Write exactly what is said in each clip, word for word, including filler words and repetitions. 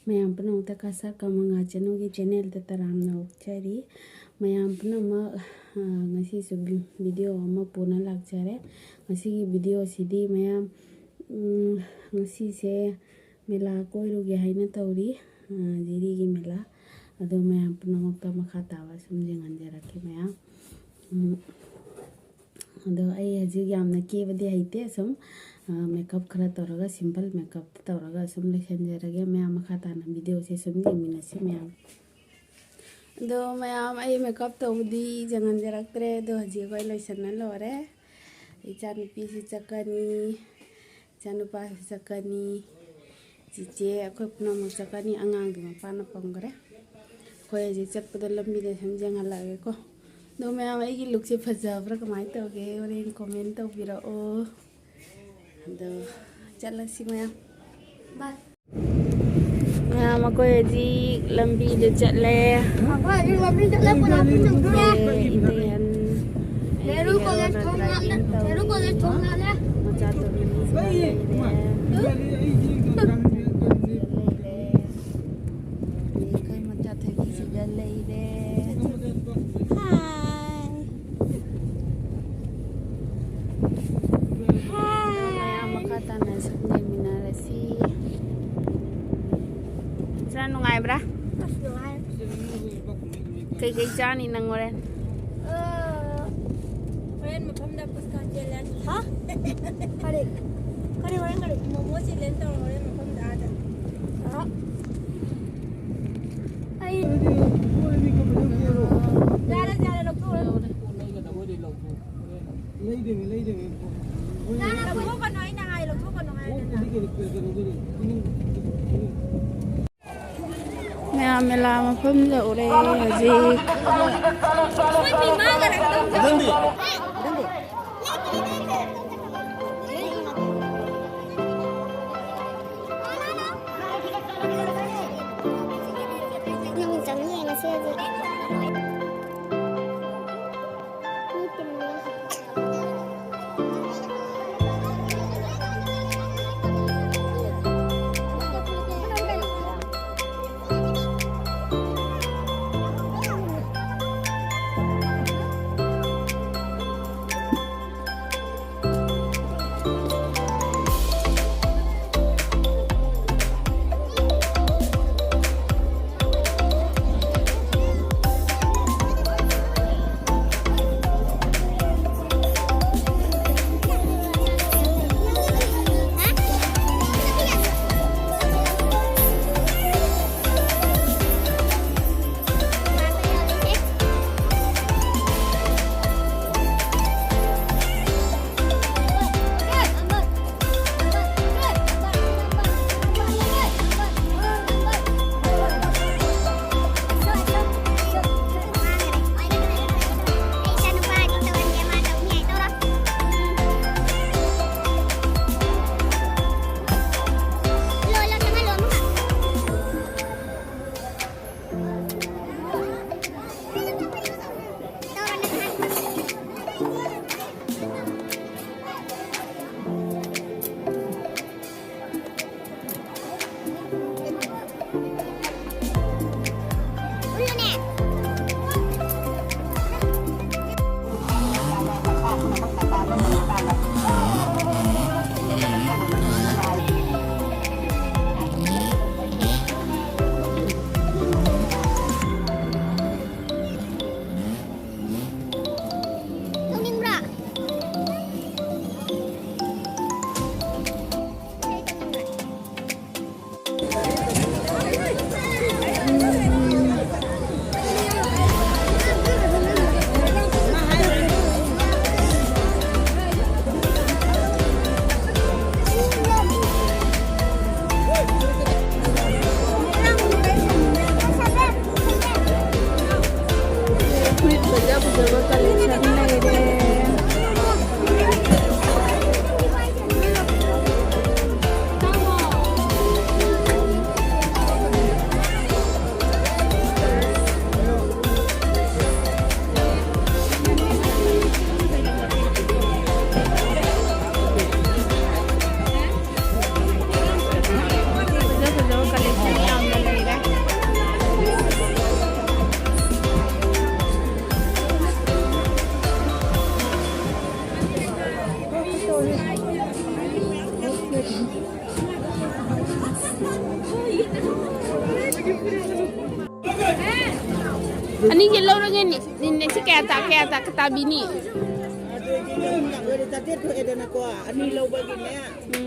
ꯃꯌꯥꯝ ꯄꯨꯝꯅꯃꯛꯇ ꯀꯁꯥꯔ ꯀꯃꯪ ꯉꯥꯆꯅꯨꯒꯤ ꯆꯦꯅꯦꯜꯗ ꯇꯔꯥꯝꯅ ꯑꯣꯛꯆꯔꯤ꯫ ꯃꯌꯥꯝ ꯄꯨꯝꯅꯃꯛ, ꯑ, ꯉꯁꯤꯁꯨ ꯚꯤ-, ꯚꯤꯗꯤꯑꯣ ꯑꯃ ꯄꯨꯅ ꯂꯥꯛꯆꯔꯦ꯫ ꯉꯁꯤꯒꯤ ꯚꯤꯗꯤꯑꯣꯁꯤꯗꯤ ꯃꯌꯥꯝ, ꯎꯝ, ꯉꯁꯤꯁꯦ ꯃꯦꯂꯥ ꯀꯣꯏꯔꯨꯒꯦ ꯍꯥꯏꯅ ꯇꯧꯔꯤ, ꯑ, ꯖꯤꯔꯤꯒꯤ ꯃꯦꯂꯥ꯫ ꯑꯗꯣ ꯃꯌꯥꯝ ꯄꯨꯝꯅꯃꯛꯇ ꯃꯈꯥ ꯇꯥꯕ ꯁꯨꯝ ꯌꯦꯡꯍꯟꯖꯔꯛꯀꯦ ꯃꯌꯥꯝ꯫ ꯎꯝ, ꯑꯗꯣ ꯑꯩ ꯍꯧꯖꯤꯛ ꯌꯥꯝꯅ ꯀꯦꯕꯗꯤ ꯍꯩꯇꯦ, ꯁꯨꯝ, ꯑ, ꯃꯦꯀꯞ ꯈꯔ ꯇꯧꯔꯒ, ꯁꯤꯝꯄꯜ ꯃꯦꯀꯞ ꯇꯧꯔꯒ ꯁꯨꯝ ꯂꯣꯏꯁꯤꯟꯖꯔꯒꯦ꯫ ꯃꯌꯥꯝ ꯃꯈꯥ ꯇꯥꯅ ꯚꯤꯗꯤꯑꯣꯁꯦ ꯁꯨꯝ ꯌꯦꯡꯃꯤꯟꯅꯁꯤ ꯃꯌꯥꯝ꯫ ꯑꯗꯣ ꯃꯌꯥꯝ, ꯑꯩ ꯃꯦꯀꯞ ꯇꯧꯕꯗꯤ ꯌꯦꯡꯍꯟꯖꯔꯛꯇ꯭ꯔꯦ꯫ ꯑꯗꯣ ꯍꯧꯖꯤꯛ ꯑꯩꯈꯣꯏ ꯂꯣꯏꯁꯤꯟꯅ ꯂꯣꯏꯔꯦ꯫ ꯏꯆꯥꯅꯨꯄꯤꯁꯨ ꯆꯠꯀꯅꯤ, ꯏꯆꯥꯅꯨꯄꯥꯁꯨ ꯆꯠꯀꯅꯤ, ꯆꯤꯆꯦ, ꯑꯩꯈꯣꯏ ꯄꯨꯝꯅꯃꯛ ꯆꯠꯀꯅꯤ꯫ ꯑꯉꯥꯡꯗꯤ ꯃꯄꯥꯅ ꯄꯝꯈ꯭ꯔꯦ꯫ ꯑꯩꯈꯣꯏ ꯍꯧꯖꯤꯛ ꯆꯠꯄꯗ ꯂꯝꯕꯤꯗ ꯁꯨꯝ ꯌꯦꯡꯍꯜꯂꯛꯑꯒꯦꯀꯣ꯫ ꯑꯗꯣ ꯃꯌꯥꯝ, ꯑꯩꯒꯤ ꯂꯨꯛꯁꯦ ꯐꯖꯕ꯭ꯔꯥ, ꯀꯃꯥꯏꯅ ꯇꯧꯒꯦ? ꯍꯣꯔꯦꯟ ꯀꯣꯃꯦꯟ ꯇꯧꯕꯤꯔꯛꯑꯣ꯫ ꯑꯗꯣ ꯆꯠꯂꯁꯤ ꯃꯌꯥꯝ꯫ ꯕꯥꯏ꯫ ꯃꯌꯥꯝ, ꯑꯩꯈꯣꯏ ꯍꯧꯖꯤꯛ ꯂꯝꯕꯤꯗ ꯆꯠꯂꯦ꯫ ꯑꯩꯈꯣꯏ ꯍꯧꯖꯤꯛ ꯂꯝꯕꯤ ꯆꯠꯂꯦ, ꯄꯨꯂꯞ ꯆꯠꯈ꯭ꯔꯦ꯫ ꯏꯇꯩꯍꯟ, ꯅꯦꯍꯔꯨ ꯀꯣꯂꯦꯖ ꯊꯣꯡ ꯂꯥꯜꯂꯦ, ꯅꯦꯍꯔꯨ ꯀꯣꯂꯦꯖ ꯊꯣꯡ ꯂꯥꯜꯂꯦ꯫ ꯃꯆꯥ ꯇꯣꯝꯕꯤꯁꯤꯒ ꯂꯩꯔꯦ꯫ ꯂꯩꯔꯦ꯫ ꯑꯩꯈꯣꯏ ꯃꯆꯥ ꯊꯣꯏꯕꯤꯁꯤꯒ ꯂꯩꯔꯦ꯫ ꯍꯥꯏ꯫ ꯃꯌꯥꯝ ꯃꯈꯥ ꯇꯥꯅ ꯁꯨꯝ ꯌꯦꯡꯃꯤꯟꯅꯔꯁꯤ꯫ ꯁꯤꯅ ꯅꯨꯡꯉꯥꯏꯕ꯭ꯔꯥ? ꯑꯁ, ꯅꯨꯡꯉꯥꯏ꯫ ꯀꯩꯀꯩ ꯆꯥꯅꯤ ꯅꯪ ꯍꯣꯔꯦꯟ? ꯑ, ꯍꯣꯔꯦꯟ ꯃꯐꯝꯗ ꯄꯨꯁꯀꯥ ꯆꯦꯜꯂꯦ꯫ ꯍꯥ? ꯀꯔꯤ? ꯀꯔꯤ ꯍꯣꯔꯦꯟ ꯀꯔꯤ? ꯃꯣꯃꯣ ꯆꯦꯜꯂꯦ ꯇꯧꯔꯣ ꯍꯣꯔꯦꯟ ꯃꯐꯝꯗ ꯑꯥꯗ꯫ ꯑ꯫ ꯑꯩ ꯌꯥꯔꯦ, ꯌꯥꯔꯦ, ꯂꯧꯊꯣꯛꯑꯣ꯫ ꯂꯩꯗꯣꯏꯅꯤ, ꯂꯩꯗꯣꯏꯅꯤ꯫ ꯂꯧꯊꯣꯛꯀꯅꯨ, ꯑꯩꯅ ꯍꯥꯏ, ꯂꯧꯊꯣꯛꯀꯅꯨ ꯍꯥꯏꯗꯅ꯫ ꯃꯌꯥꯝ ꯃꯦꯂꯥ ꯃꯐꯝ ꯌꯧꯔꯦ ꯍꯧꯖꯤꯛ꯫ ꯅꯪ ꯆꯪꯅꯤ ꯉꯁꯤ ꯍꯧꯖꯤꯛ꯫ ꯑꯅꯤꯁꯦ ꯂꯧꯔꯒꯦꯅꯦ꯫ ꯅꯤꯟꯅꯦ ꯁꯤ ꯀꯌꯥ ꯇꯥ-, ꯀꯌꯥ ꯇꯥ-, ꯇꯥꯕꯤꯅꯤ? ꯑꯗꯨꯗꯤ ꯅꯪ ꯑꯣꯏꯔꯦ ꯆꯥꯇ꯭ꯔꯦꯠ ꯊꯣꯛꯑꯦꯗꯅꯀꯣ, ꯑꯅꯤ ꯂꯧꯕꯒꯤꯅꯦ꯫ ꯎꯝ꯫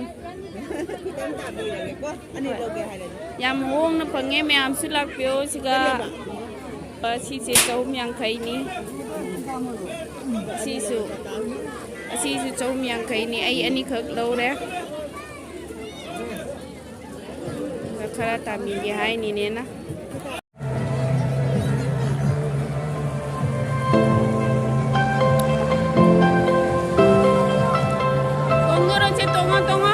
ꯈꯤꯇꯪ ꯇꯥꯕꯤꯔꯒꯦꯀꯣ, ꯑꯅꯤ ꯂꯧꯒꯦ ꯍꯥꯏꯔꯗꯤ꯫ ꯌꯥꯝ ꯍꯣꯡꯅ ꯐꯪꯉꯦ, ꯃꯌꯥꯝꯁꯨ ꯂꯥꯛꯄꯤꯌꯣ ꯁꯤꯒ꯫ ꯑ, ꯁꯤꯁꯦ ꯆꯍꯨꯝ ꯌꯥꯡꯈꯩꯅꯤ꯫ ꯑꯁꯤꯁꯨ, ꯑꯁꯤꯁꯨ ꯆꯍꯨꯝ ꯌꯥꯡꯈꯩꯅꯤ꯫ ꯑꯩ ꯑꯅꯤꯈꯛ ꯂꯧꯔꯦ꯫ ꯈꯔ ꯇꯥꯕꯤꯒꯦ ꯍꯥꯏꯅꯤꯅꯦꯅ꯫ ꯇꯣꯡꯗꯣꯔꯣ, ꯆꯦ, ꯇꯣꯡꯉꯣ, ꯇꯣꯡꯉꯣ꯫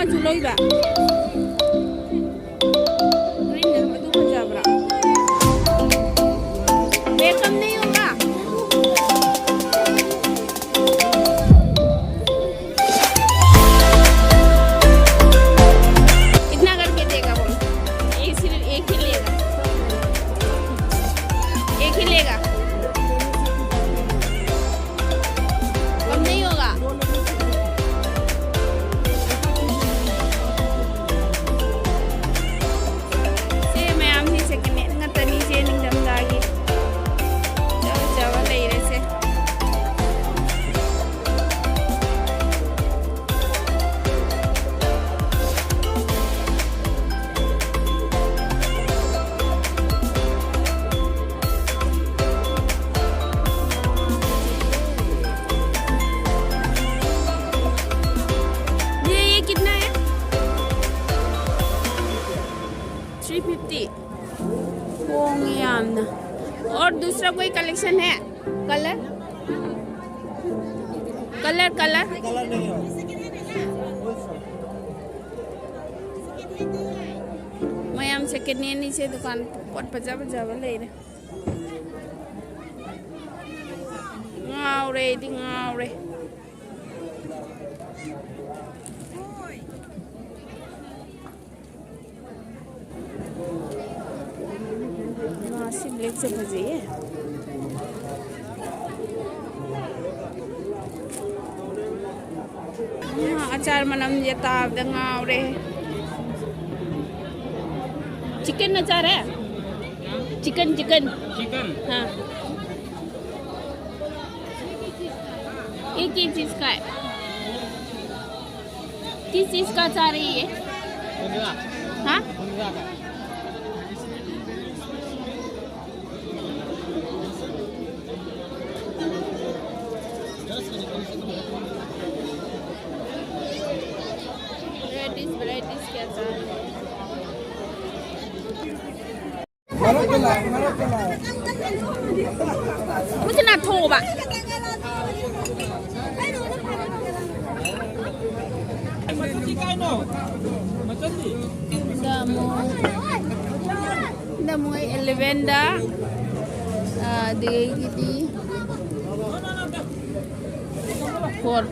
ꯃꯆꯨ ꯂꯧꯏꯕ? Green ꯗ ꯑꯗꯨ ꯐꯖꯕ꯭ꯔꯥ? ꯕꯦꯒ ꯀꯝ ꯅꯍꯤ ꯍꯣꯒꯥ? कितना करके देगा वो? एक सिर्फ एक ही लेगा। एक ही लेगा। कम नहीं होगा। ꯁꯦ ꯃꯌꯥꯝꯁꯤ second hand ꯉꯥꯛꯇꯅꯤ, ꯁꯦ ꯅꯤꯡꯊꯝꯊꯥꯒꯤ ꯐꯖ ꯐꯖꯕ ꯂꯩꯔꯦꯁꯦ꯫ ये, ये कितना है? Three fifty. ꯍꯣꯡꯉꯤ ꯌꯥꯝꯅ꯫ और दूसरा कोई collection है? Color? Color, color? ꯃꯌꯥꯝ second hand ꯅꯤꯁꯦ, ꯗꯨꯀꯥꯟ ꯄꯣꯠ ꯐꯖ ꯐꯖꯕ ꯂꯩꯔꯦ꯫ ꯉꯥꯎꯔꯦ ꯑꯩꯗꯤ, ꯉꯥꯎꯔꯦ꯫ ꯉꯥꯁꯤ black ꯁꯦ ꯐꯖꯩꯌꯦ꯫ ꯉꯥ ꯑꯆꯥꯔ ꯃꯅꯝꯁꯦ ꯇꯥꯕꯗ ꯉꯥꯎꯔꯦ꯫ Chicken ꯑꯆꯥꯔ है? Chicken, chicken. चिकन। हाँ। एक ही चीज का है। किस चीज का अचार है ये? हाँ? Varieties, varieties के अचार है। ꯃꯊꯛꯇ ꯂꯥꯛꯑꯦ, ꯃꯊꯛꯇ ꯂꯥꯛꯑꯦ꯫ ꯃꯁꯤ ꯅꯥꯊꯣꯛꯑꯣꯕ꯫ ꯁꯤꯗ ꯑꯃꯨꯛ, ꯁꯤꯗ ꯑꯃꯨꯛ ꯑꯩ elevenꯗ, ꯑꯗꯒꯤꯗꯤ four꯫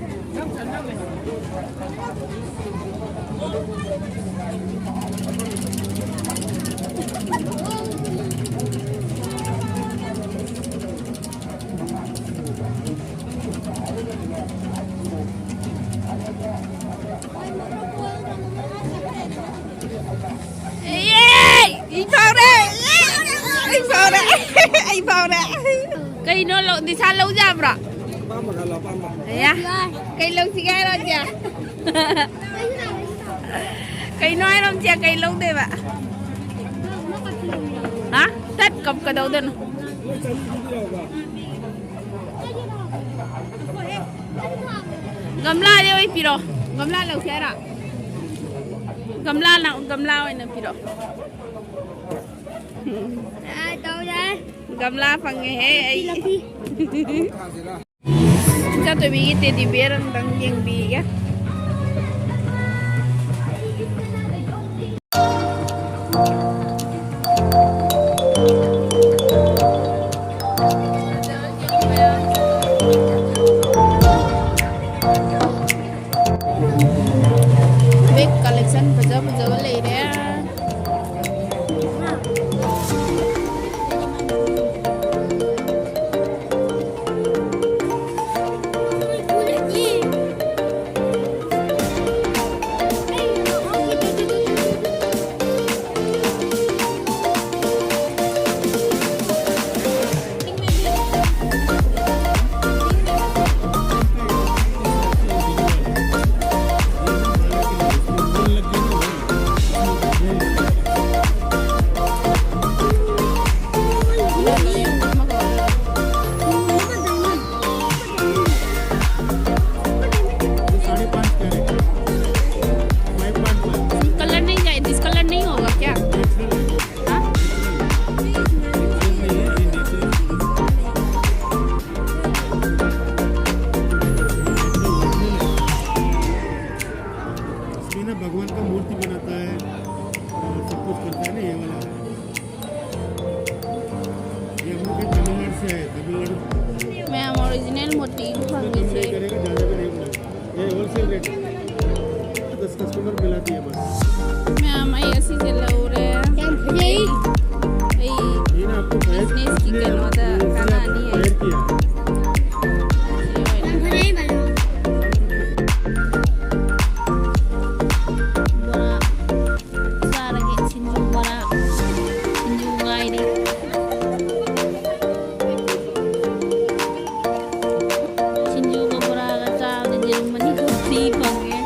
ꯑꯦ! ꯑꯩ ꯐꯥꯎꯔꯦ! ꯑꯩ ꯐꯥꯎꯔꯦ! ꯑꯩ ꯐꯥꯎꯔꯦ! ꯀꯩꯅꯣ ꯂꯧ-, ꯅꯤꯁꯥ ꯂꯧ ꯌꯥꯕ꯭ꯔꯣ? ꯑꯄꯥꯝꯕ ꯈꯜꯂꯣ, ꯑꯄꯥꯝꯕ꯫ ꯑꯌꯥ! ꯀꯩ ꯂꯧꯁꯤꯒꯦ ꯍꯥꯏꯔꯣ, ꯆꯦ? ꯀꯩꯅꯣ ꯍꯥꯏꯔꯣ, ꯆꯦ? ꯀꯩ ꯂꯧꯗꯣꯏꯕ? ꯍꯥ? ꯇꯠ, ꯀꯞ ꯀꯗꯧꯗꯣꯏꯅꯣ? ꯒꯝꯂꯥꯗꯤ ꯑꯣꯏ ꯄꯤꯔꯣ꯫ ꯒꯝꯂꯥ ꯂꯧꯁꯦ ꯍꯥꯏꯔꯣ? ꯒꯝꯂꯥ ꯂꯧ-, ꯒꯝꯂꯥ ꯑꯣꯏꯅ ꯄꯤꯔꯣ꯫ ꯒꯝꯂꯥ ꯐꯪꯉꯦꯍꯦ ꯑꯩ꯫ ꯏꯆꯥꯇꯣꯝꯕꯤꯒꯤ teddy bear ꯑꯝꯇꯪ ꯌꯦꯡꯕꯤꯒꯦ꯫ Bag collection ꯐꯖ ꯐꯖꯕ ꯂꯩꯔꯦ꯫ ये ना भगवान का मूर्ति बनाता है और सब कुछ करता है ना, ये वाला है। ये हम लोग के तमिलनाडु से आए, तमिलनाडु। मैम, ओरिजिनल मोती इसमें कम नहीं करेगा, ज़्यादा भी नहीं बोलेगा। ये होलसेल रेट है, दस कस्टमर मिलाती है बस। मैम, ऐसी से लो रे। क्या भैया? ये ना आपको बिजनेस की करना था, खाना नहीं है। क्या भैया? ꯆꯥꯔꯒꯦ꯫ ꯁꯤꯡꯖꯨ ꯕꯣꯔꯥ, ꯁꯤꯡꯖꯨ ꯉꯥꯏꯔꯤ꯫ ꯁꯤꯡꯖꯨꯒ ꯕꯣꯔꯥꯒ ꯆꯥꯕꯗ ꯌꯦꯔꯨꯝ ꯑꯅꯤ ꯈꯛ free ꯐꯪꯉꯦ꯫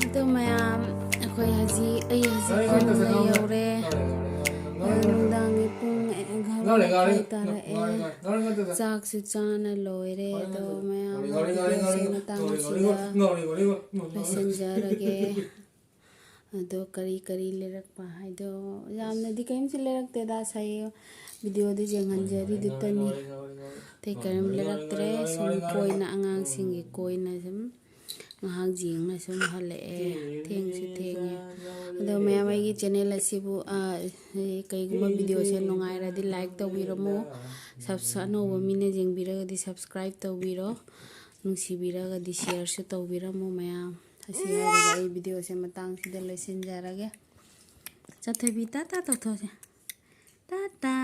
ꯑꯗꯣ ꯃꯌꯥꯝ, ꯑꯩꯈꯣꯏ ꯍꯧꯖꯤꯛ, ꯑꯩ ꯍꯧꯖꯤꯛ ꯌꯨꯝꯗ ꯌꯧꯔꯦ꯫ ꯅꯨꯡꯗꯥꯡꯒꯤ ꯄꯨꯡ ꯑꯦꯒꯥꯔꯣ ꯃꯈꯥꯏ ꯇꯥꯔꯛꯑꯦ꯫ ꯆꯥꯛꯁꯨ ꯆꯥꯅ ꯂꯣꯏꯔꯦ꯫ ꯑꯗꯣ ꯃꯌꯥꯝ, ꯚꯤꯗꯤꯑꯣꯁꯦ ꯃꯇꯥꯡ ꯑꯁꯤꯗ ꯂꯣꯏꯁꯤꯟꯖꯔꯒꯦ꯫ ꯑꯗꯣ ꯀꯔꯤ ꯀꯔꯤ ꯂꯩꯔꯛꯄ ꯍꯥꯏꯗꯣ, ꯌꯥꯝꯅꯗꯤ ꯀꯔꯤꯝꯁꯨ ꯂꯩꯔꯛꯇꯦꯗ꯫ ꯉꯁꯥꯏ ꯚꯤꯗꯤꯑꯣꯗ ꯌꯦꯡꯍꯟꯖꯔꯤꯗꯨꯇꯅꯤ꯫ ꯑꯇꯩ ꯀꯔꯤꯝ ꯂꯩꯔꯛꯇ꯭ꯔꯦ꯫ ꯁꯨꯝ ꯀꯣꯏꯅ, ꯑꯉꯥꯡꯁꯤꯡꯒꯤ ꯀꯣꯏꯅ ꯁꯨꯝ ꯉꯥꯏꯍꯥꯛ ꯌꯦꯡꯅ ꯁꯨꯝ ꯍꯜꯂꯛꯑꯦ꯫ ꯊꯦꯡꯁꯨ ꯊꯦꯡꯉꯦ꯫ ꯑꯗꯣ ꯃꯌꯥꯝ, ꯑꯩꯒꯤ ꯆꯦꯅꯦꯜ ꯑꯁꯤꯕꯨ, ꯑ, ꯀꯩꯒꯨꯝꯕ ꯚꯤꯗꯤꯑꯣꯁꯦ ꯅꯨꯡꯉꯥꯏꯔꯗꯤ ꯂꯥꯏꯛ ꯇꯧꯕꯤꯔꯝꯃꯨ꯫ ꯁꯕꯁ-, ꯑꯅꯧꯕ ꯃꯤꯅ ꯌꯦꯡꯕꯤꯔꯒꯗꯤ ꯁꯕꯁꯀ꯭ꯔꯥꯏꯕ ꯇꯧꯕꯤꯔꯣ꯫ ꯅꯨꯡꯁꯤꯕꯤꯔꯒꯗꯤ ꯁꯤꯌꯔꯁꯨ ꯇꯧꯕꯤꯔꯝꯃꯨ ꯃꯌꯥꯝ꯫ ꯑꯁꯤ ꯍꯥꯏꯔꯒ ꯑꯩ ꯚꯤꯗꯤꯑꯣꯁꯦ ꯃꯇꯥꯡꯁꯤꯗ ꯂꯣꯏꯁꯤꯟꯖꯔꯒꯦ꯫ ꯆꯠꯊꯣꯏꯕꯤ, ꯇꯥ ꯇꯥ ꯇꯧꯊꯣꯛꯑꯁꯦ꯫ ꯇꯥꯇꯥ꯫